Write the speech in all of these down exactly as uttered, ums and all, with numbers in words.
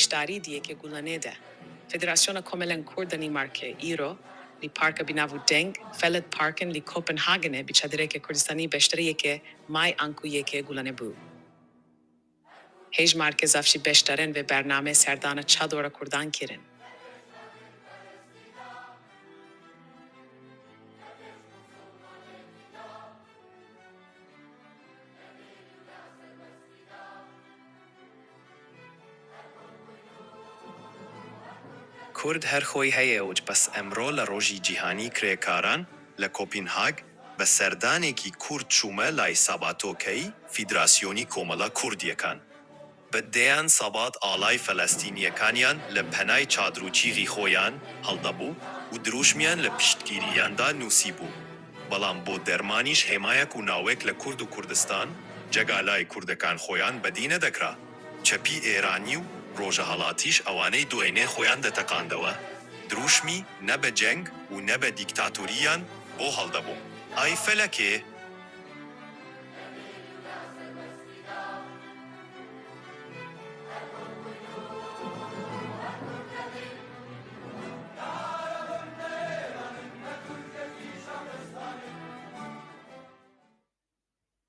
beşdarî di yekê gulanê de. Federasyona Komelên Kurd Danîmarkê îro li Parka Bînav û Deng, Fælledparken li Kopenhagenê bi çadireke Kurdistanî beşdariyeke may anku yekê gulanê bû. Hêj markê zaf jî beşdarên vê bernamê serdana çadora Kurdan kirin. Kurd her xwey heye û bes emro li Rojî Cîhanî Krêkaran li Kopenhag bi serdanekî kurt çûme lay Sabato Key, Federasyonî Komela Kurd Yekan. Bi deyan sabat alay Felestîniyekaniyan li penay çadir û çîxî xweyan hildibû û dirûşmiyan li piştgiriyan de nûsîbû. Belam bo dermanîş hêmayek û nawek li Kurd û Kurdistan, cega lay Kurdekan xweyan bedî nedekira. Çepî Êranî û Rojahalatîş ewaney dueynê xweyan de teqandewe. Dirûşmî ne be ceng û ne be dîktatoriyan bo hildibû. Ay felekê!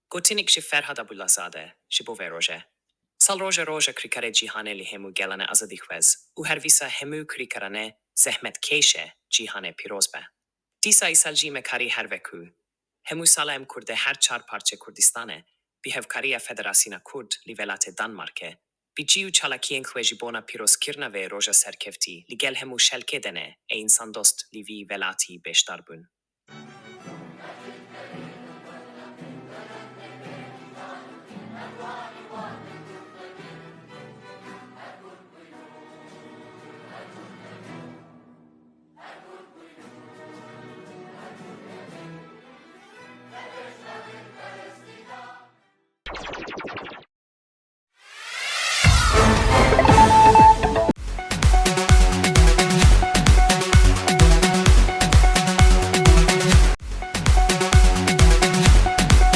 Gotinik ji Ferhad Abdullah Zade ji bo vê roje. Sal roje roja krîkarê cîhanê li hemû gelane azadîxwez û her vîsa hemû krîkarane zehmetkêşe cîhanê pîroz be. Dîsa îsal jî me karî her wekû hemû sala em Kurdê her çar parçe Kurdistanê bi hevkariya Federasyona Kurd li welatê Danmarkê bi cî û çalakiyên xwe ji bona pîrozkirina vê roja serkeftî li gel hemû şelkê dene ê însandost li vî welatî beşdar bûn.